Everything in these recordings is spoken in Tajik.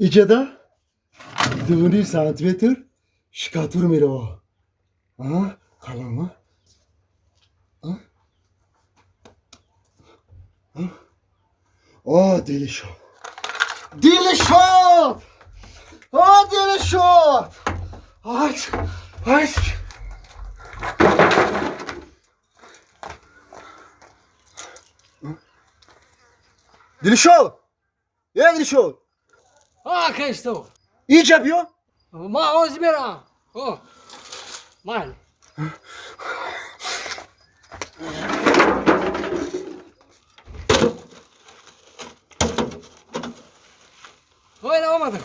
Иҷада 2,5 сантиметр штукатур мерава. Қалама. О, дилшод, дилшод, о, дилшод. Ай, ай. Дилшод, е, Дилшод. Акай усто. Иҷа биё. Ман ҳозир мерам. О, майли. Ой, омадам.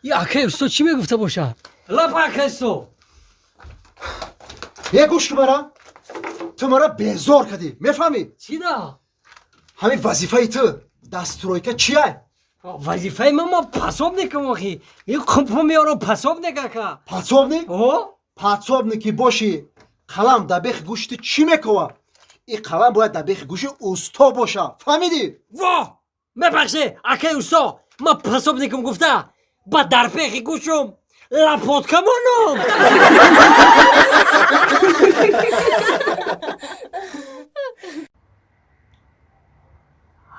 И акай усто чӣ мегуфта бошад? Лап, акай усто. Е, гӯш мара, ту мара безор кардӣ, мефаҳмӣ? Чӣ да? Ҳамин вазифаи ту дар стройка чия? Вазифаи ман, ма пособникам охи. Ин қумпо меорам, пособник, ака. Подсобник? О. Подсобник ки бошӣ, қалам дар бехи гӯши ту чӣ мекова? Ин қалам бояд дар бехи гӯши усто боша, фаҳмидӣ? Во, мебахше, акай усто, ман пособникам гуфта ба дар пехи гӯшум лопатка монам.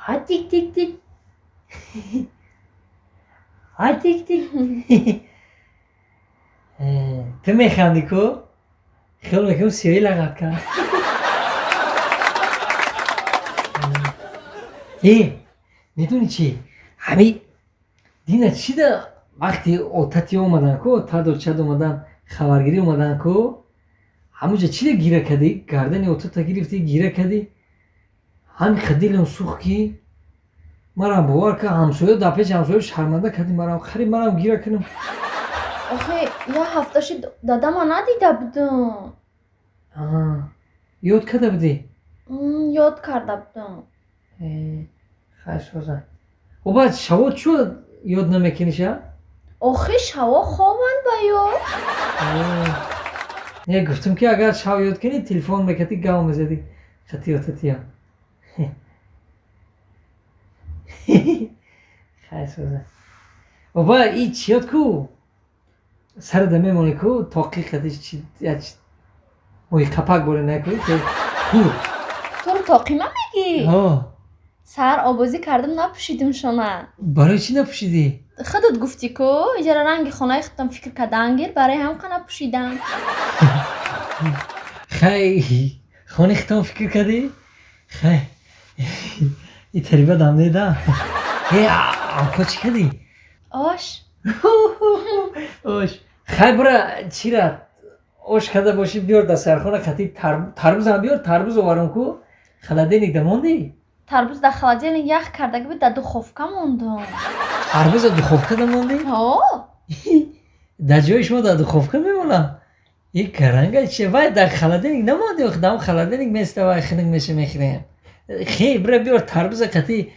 Ҳа, тик тик тик, ҳа, тик тик. Ту механдӣ ку, хиёл мекунам сиёҳӣ лағат кард. Э, медонӣ чӣ, ҳами дина чӣ да, вақти отати омадан ку, таду чад омадан, хабаргирӣ омадан ку, ҳамуҷа чӣ да гира кардӣ, гардани отата гирифтӣ, гира кардӣ, ҳами дилам сӯхт, ки марам бовар кар, ҳамсоя дар пеши ҳамсоя шарманда кардӣ марам, қариб марам гира кунам. Охе, як ҳафта шид, дадама надида будам. Ёд карда будӣ? Ёд карда будам. Хай, соза. О, баъд шаво чӯ ёд намекуниша? Охи, шаво хованд ба ёд. Не, гуфтам, ки агар шав ёд кунӣ, телефон мекардӣ, гав мезадӣ хати отатия. Хай, соза. Оба, и чиёд ку, сарада мемонӣ ку, тоқи хати моҳи қапак боре накӯ ку. Туро тоқима мегӣ? Сар обозӣ кардам, напӯшидим шона. Барои чӣ напӯшидӣ? Худат гуфтӣ ку, иҷара ранги хонаи худтон фикр кардан гир, барои ҳамқа напӯшидам. Хай, хонаи худтон фикр кардӣ, хай, и тариба дам неда. Э, авқот чӣ кардӣ? Ош. Ош. Хай, бура, чира ош карда бошӣ, биёр дар сархона, қати тарбузам биёр, тарбуз оварам ку, холодильник да мондӣ? Тарбуз дар холодильник ях кардаги буд, дар духовка мондум. Тарбуза духовка да мондӣ? Ҳо. Дар ҷои шумо дар духовка мемонам? И каранга чи, вай дар холодильник намонди? Ох, дам холодильник места, вай хунук меша, мехӯрем. Хе, бира, биёр тарбуза, қати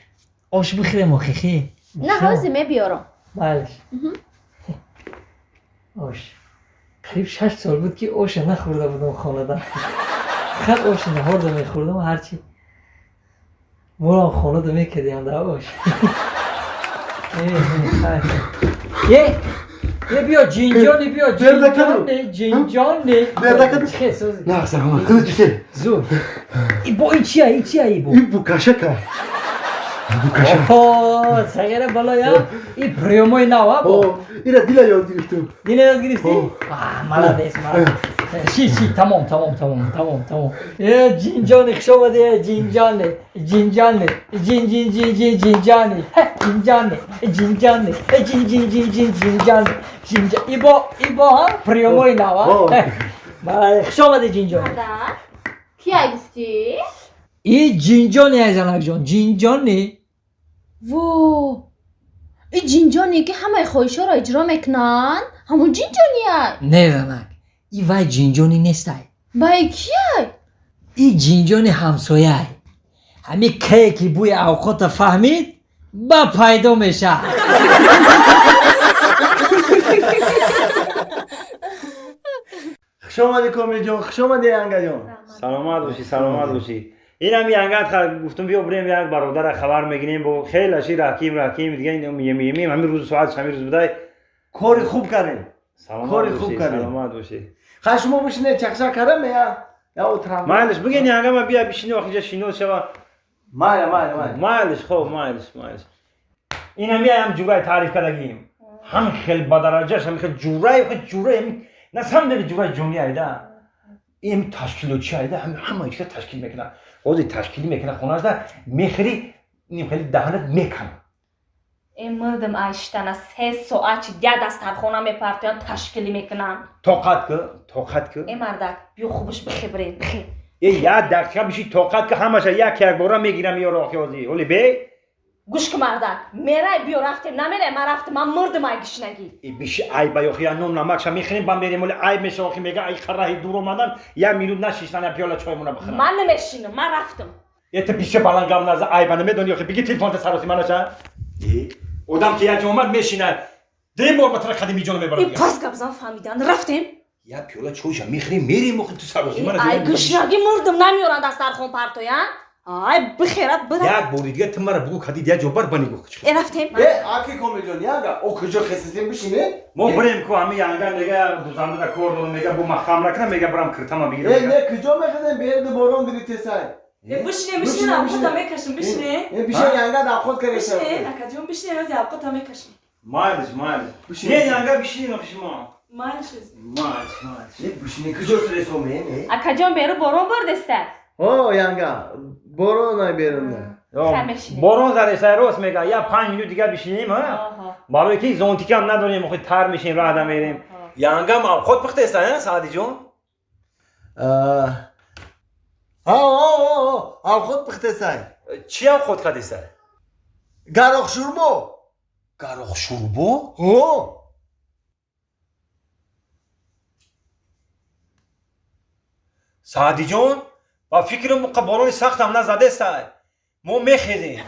ош бихӯрем охи, хе. На, ҳозир мебиёрам. Балеш. Ош, қариб 6 сол буд, ки оша нахӯрда будам хонада. Фақат оши наҳорда мехӯрдам, ҳарчи морам хонада мекардиам да ош. Е, е, биё, ҷинҷони, биё, ҷинҷони, ҷинҷони. На, саломат, худат чӣ? Зур. Бо ин чия, ин чия, ибо? Ин букашака, букаша. Сағира балоя, и приёмои нава бо. Ира дила ёд гирифтум. Дила ёд гирифтӣ? Молодец, молодец. Ши, ши, тамом, тамом, тамом, тамом, тамом. Э, ҷинҷони, хуш омадӣ, ҷинҷони, ҷинҷони, ҷин ҷин ҷин ҷин ҷинҷони, ҷинҷони, ҷинҷони, ҷин ҷин ҷин ҷин ҷинҷони, ҷинҷа. Ибо, ибо, ҳа, приёмои нава. Молодец, хуш омадӣ, ҷинҷони. Кияй гуфтӣ? И ҷинҷони, айзанакҷон, ҷинҷони. Во, и ҷинҷоне, ки ҳамаи хоҳишҳоро иҷро мекунанд, ҳамун ҷинҷонияй? Не, занак, и вай ҷинҷони нестай. Бай кияй? И ҷинҷони ҳамсояй. Ҳами кае ки бӯи авқота фаҳмид, ба пайдо мешавад. Хуш омадӣ, Комилҷон, хуш омадӣ, Ангаҷон. Саломат бошӣ, саломат бошӣ. Инам янгат гуфтум биё бурем як бародара хабар мегирем бо хеле ши раҳким раҳким дига ин ҳамин рӯз соат ҳамин рӯз будай. Кори хуб кардем. Кори хуб кардем. Саломат бошӣ. Хай шумо бишинед чақчақ кардам я я отырам. Майлиш бигин янгама бия бишини охиҷа шинос шава. Майла майла майла. Майлиш хоб майлиш майлиш. Инам я ҳам ҷурай таъриф кардагим. Ҳам хел ба дараҷаш ҳам хел ҷурай хел ҷурай на самом деле ҷурай ҷомеа айда. Ин ташкилотчи айда ҳама чиза ташкил мекунад. Ҳозир ташкил мекунад хонаашда мехӯри ним хели даҳанат мекана. Э мардам айштана 3 соат чи я дастархона мепартоян ташкилӣ мекунанд. Тоқат ку, тоқат ку. Э мардак, биё хубаш бихебрем, бихе. Э як дақиқа биши тоқат ку ҳамаша як як бора мегирам ёро охи ҳозир. Оли бе? Гӯш ку мардак, мерай биё рафтем, намерай ман рафтам, ман мурдам ай гишнагӣ. Э биши айба ёхи я нон намакша мехӯрем ба мерем оли айб меша охи мега ай хараҳи дур омадан як минут нашиштан я пиёла чоймона бихӯрам. Ман намешинам, ман рафтам. Э ту бисёр баланд гап наза айба намедонӣ охи биги телефонта сароси манаша. Э одам ки як ҷо омад мешинад. Дем бор ба тара қадими ҷоно мебарад. Э пас гап зан фаҳмидан, рафтем. Я пиёла чойша мехӯрем мерем охи ту сароси мана. Ай гишнагӣ мурдам намеёранд дастархон партоян. Ай бихерат бира. Як бори дига ту мара бугу кадид як ҷо бар ба нигоҳ куч. Э рафтем. Э аки Комилҷон янга о куҷо хесисем бишинед? Мо бирем ку ҳами янга мега дузандада кор дорам мега бу махам накунам мега барам киртама бигирам. Э не куҷо мехезем берди борон гирифтесай. Э бишине бишине авқота мекашем бишине. Э бишин янга давхот кареса. Бишине акаҷон бишине рози авқота мекашем. Майлиш майлиш. Не янга бишин охи шумо. Майлиш. Майлиш майлиш. Э бишине куҷо сресомен э? Акаҷон беру борон бурдеста. О янга борон ай берунда. Борон задеса рост мега я 5 минут дига бишинем ҳа. Барои ки зонтикам надорем охи тар мешем раҳда мерем. Янгам авқот пухтеста ҳа Саъдиҷон? А о о авқот пухтесай. Чӣ авқот кардесай? Гароқшурбо. Гароқшурбо? О. Саъдиҷон, ба фикрам муқа борони сахтам назадестай. Мо мехезем.